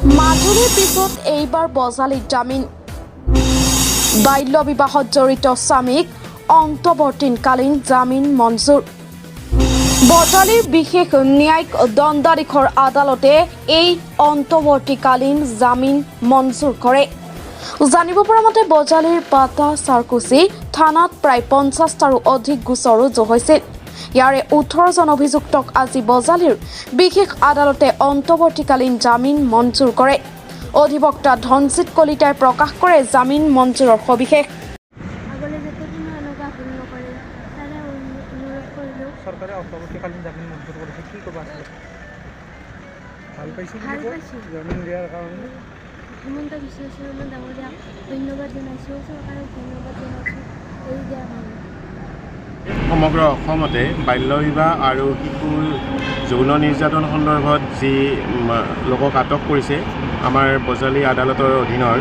মাজুলীৰ পিছত এইবাৰ বজালীত জামিন। বাল্য বিবাহত জড়িত স্বামীক অন্তৱৰ্তীকালীন জামিন মঞ্জুৰ। বজালীৰ বিশেষ ন্যায়িক দণ্ডাধীশৰ আদালতে এই অন্তৱৰ্তীকালীন জামিন মঞ্জুৰ কৰে। জানিব পৰা মতে, বজালীৰ পাটাছাৰকুছি থানাত প্ৰায় 50টাৰো অধিক গোচৰ ৰুজু হৈছিল। ইয়াৰে 18জন অভিযুক্তক আজি বজালীৰ বিশেষ আদালতে অন্তৱৰ্তীকালীন জামিন মঞ্জুৰ কৰে। অধিবক্তা ধনজিৎ কলিতাই প্ৰকাশ কৰে জামিন মঞ্জুৰৰ সবিশেষ। আগলৈ যাতে কোনো এনেকুৱা ভুল নকৰে, তাৰে অনুৰোধ কৰিলোঁ। চৰকাৰে অন্তৱৰ্তীকালীন জামিন মঞ্জুৰ কৰিছে, কি ক'বা আচলতে? ভাল পাইছোঁ। ভাল বুলি কয়। পাইছোঁ। জামিন দিয়াৰ কাৰণে হিমন্ত বিশ্ব শৰ্মা ডাঙৰীয়াক ধন্যবাদ জনাইছোঁ, চৰকাৰক ধন্যবাদ জনাইছোঁ এৰি দিয়াৰ কাৰণে। সমগ্ৰ অসমতে বাল্য বিবাহ আৰু শিশু যৌন নিৰ্যাতন সন্দৰ্ভত যি লোকক আটক কৰিছে, আমাৰ বজালী আদালতৰ অধীনৰ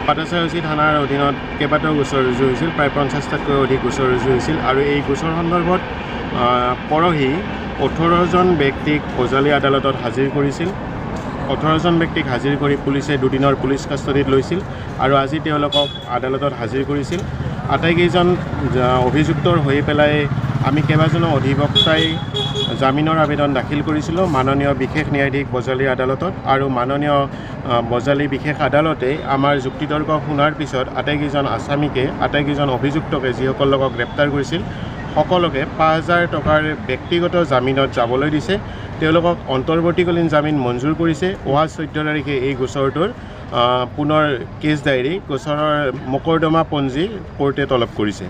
পাটাছাৰকুছি থানাৰ অধীনত কেইবাটাও গোচৰ ৰুজু হৈছিল। প্ৰায় 50টাতকৈ অধিক গোচৰ ৰুজু হৈছিল আৰু এই গোচৰ সন্দৰ্ভত পৰহি 18জন ব্যক্তিক বজালী আদালতত হাজিৰ কৰিছিল। 18জন ব্যক্তিক হাজিৰ কৰি পুলিচে দুদিনৰ পুলিচ কাষ্টডিত লৈছিল আৰু আজি তেওঁলোকক আদালতত হাজিৰ কৰিছিল। আটাইকেইজন অভিযুক্তৰ হৈ পেলাই আমি কেইবাজনো অধিবক্তাই জামিনৰ আবেদন দাখিল কৰিছিলোঁ মাননীয় বিশেষ ন্যায়াধীশ বজালী আদালতত আৰু মাননীয় বজালী বিশেষ আদালতে আমাৰ যুক্তিতৰ্ক শুনাৰ পিছত আটাইকেইজন আছামীকে, আটাইকেইজন অভিযুক্তকে, যিসকল লোকক গ্ৰেপ্তাৰ কৰিছিল, সকলোকে 5000 টকাৰ ব্যক্তিগত জামিনত যাবলৈ দিছে। তেওঁলোকক অন্তৰ্ৱৰ্তীকালীন জামিন মঞ্জুৰ কৰিছে। অহা 14 তাৰিখে এই গোচৰটোৰ পুনৰ কেছ ডায়েৰী, গোচৰৰ মোকৰ্দমা পঞ্জী কোৰ্টে তলব কৰিছে।